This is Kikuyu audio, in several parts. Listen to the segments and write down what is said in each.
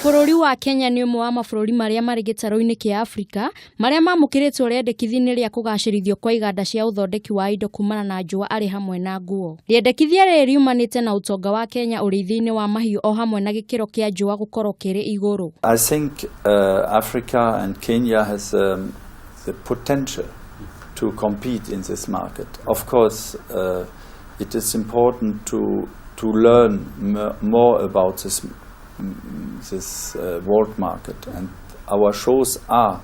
Bũrũri wa Kenya nĩ ũmwe wa mabũrũri marĩa marĩ gĩtarũ-inĩ kĩa Afrika marĩa mamũkĩrĩtwo rĩendekithia-inĩ rĩa kũgacĩrithio kwa iganda cia ũthondeki wa indo kumana na njũa arĩ hamwe na nguo. Rĩendekithia rĩrĩ riumanĩte na ũtonga wa Kenya ũrĩithia-inĩ wa mahiũ o hamwe na gĩkĩro kĩa njũa gũkorwo kĩrĩ igũrũ. I think Africa and Kenya has the potential to compete in this market. Of course, it is important to learn more about this world market, and our shows are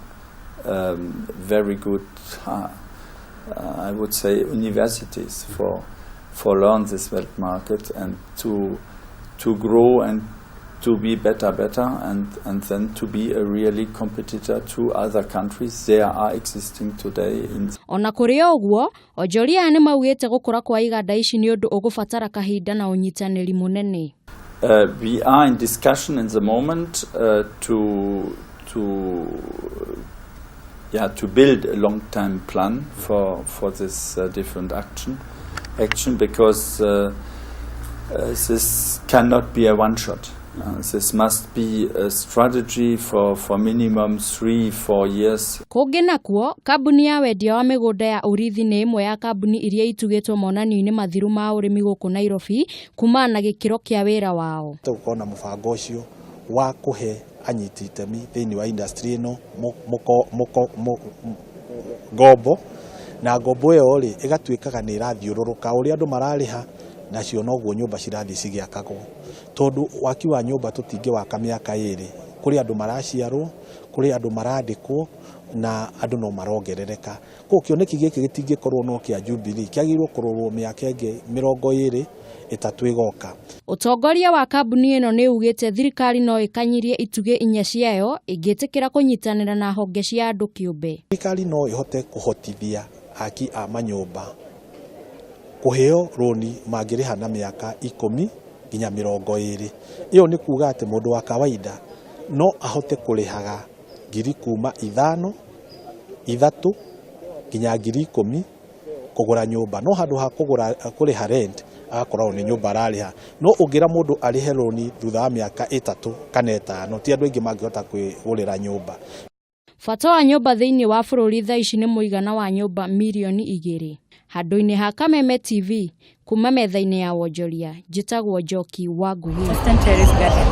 very good, I would say, universities for learn this world market and to grow and to be better and then to be a really competitor to other countries there are existing today in Ona kũrĩ o ũguo, onjoria aya nĩ maugĩte gũkũra kwa iganda ici nĩ ũndũ ũgũbatara kahinda na ũnyitanĩri mũnene. We are in discussion in the moment to build a long time plan for this different action because this cannot be a one shot. This must be a strategy for minimum 3-4 years. Kũngĩ nakuo, kambuni ya wendia wa mĩgũnda ya Urithi nĩ ĩmwe ya kambuni iria itugĩtwo monanio-inĩ mathiru ma ũrĩmi gũkũ Nairobi kumana na gĩkĩro kĩa wĩra wao. Tũgũkorwo na mũbango ũcio wa kũhe anyiti itemi thĩinĩ wa industry ĩno ngombo, na ngombo ĩyo rĩ, ĩgatuĩkaga nĩ ĩrathiũrũrũka ũrĩa andũ mararĩha nacio, noguo nyũmba cirathiĩ cigĩakagwo, tondũ waki wa nyũmba tũtingĩwaka mĩaka 2. Kũrĩ andũ maraciarwo, kũrĩ andũ marandĩkwo, na andũ no marongerereka. Koguo kĩoneki gĩkĩ gĩtingĩkorwo no kĩa Jubilee, kĩagĩrĩirwo kũrorwo mĩaka ĩngĩ 23 ĩgoka. Ũtongoria wa kambuni ĩno nĩ ugĩte thirikari no ĩkanyirie itugĩ inya ciayo ĩngĩtĩkĩra kũnyitanĩra na honge cia andũ kĩũmbe. Thirikari no ĩhote kũhotithia aki a manyũmba kũheo rũni mangĩrĩha na mĩaka 10 nginya 20. Ĩyo nĩ kuga atĩ mũndũ wa kawaida no ahote kũrĩhaga ngiri kuma 5, 3 nginya 10,000 kũgũra nyũmba, no handũ ha kũgũra kũrĩha rent, agakoragwo nĩ nyũmba ararĩha. No ũngĩra mũndũ arĩhe rũni thutha wa mĩaka 3 kana 5, ti andũ aingĩ mangĩhota kwĩgũrĩra nyũmba. Bata wa nyũmba thĩinĩ wa bũrũri thaa ici nĩ mũigana wa nyũmba mirioni 2. Handũ-inĩ ha Kameme TV, kuma metha-inĩ ya wonjoria, njĩtagwo Njoki wa Ngugi. Western Terrace Garden.